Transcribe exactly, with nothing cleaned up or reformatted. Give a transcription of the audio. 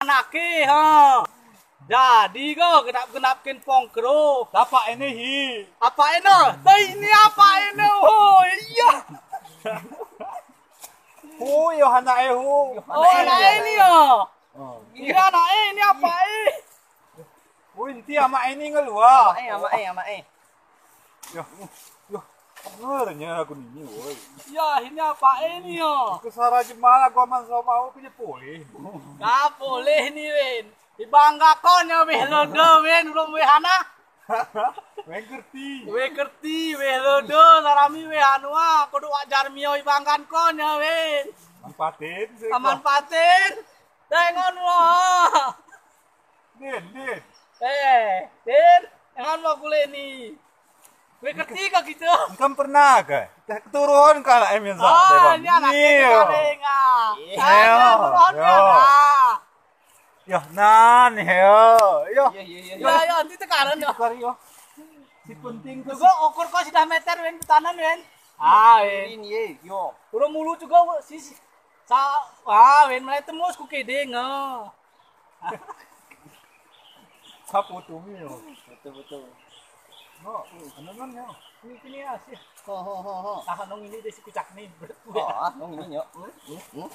Nake, ha. Jadi ko, genap-genap ken pongkro. Apa ini hi? Apa ini? Tei ini apa ini? Oh, iya. Oh, yo, anak eh, ho. Oh, anak eh ini ya. Oh. Ini anak eh, ini apa eh? Oh, inti ama ini ngelua. Ama eh, ama eh, ama eh. Yo, yo, ngernya aku ini, woi. Ya, ini apa ini ya? Kesara jemala gua man sama aku aja boleh. Ka boleh ini, Wen. Ibangga kon ya, weh lodo, Wen, belum weh ana. Weh kerti. Weh kerti, weh lodo, sarami weh anua, kudu wajar mio ibanggan kon ya, Wen. Manfaatin, sih. Manfaatin. Tengon lo. Din, Din. Eh, Din, tengon lo kule ni. Weh kerti ka gitu. Engkam pernah ka? Turun ka lah, em, yang sa-, ah, ini anak kita. Iya. Turun ya. Yo, nan, yo, yo. Iya, iya, iya. Ya, ya, nanti tekaran ya. Tekar, yo. Si penting tuh. Juga ukur ko sudah meter, Wen, petanan, Wen. Ah, Wen. Ini, ye, yo. Urung mulu juga, si, si. Sa, ah, Wen, mulai temus ku kedeng, ah. Sa foto mi, yo. Betul, betul. No, ano, no, no. Ini, ini ya, si. Ho, ho, ho, ho. Ah, nong ini deh si kucak ni. Oh, ah, nong ini, yo. Hmm, hmm, hmm.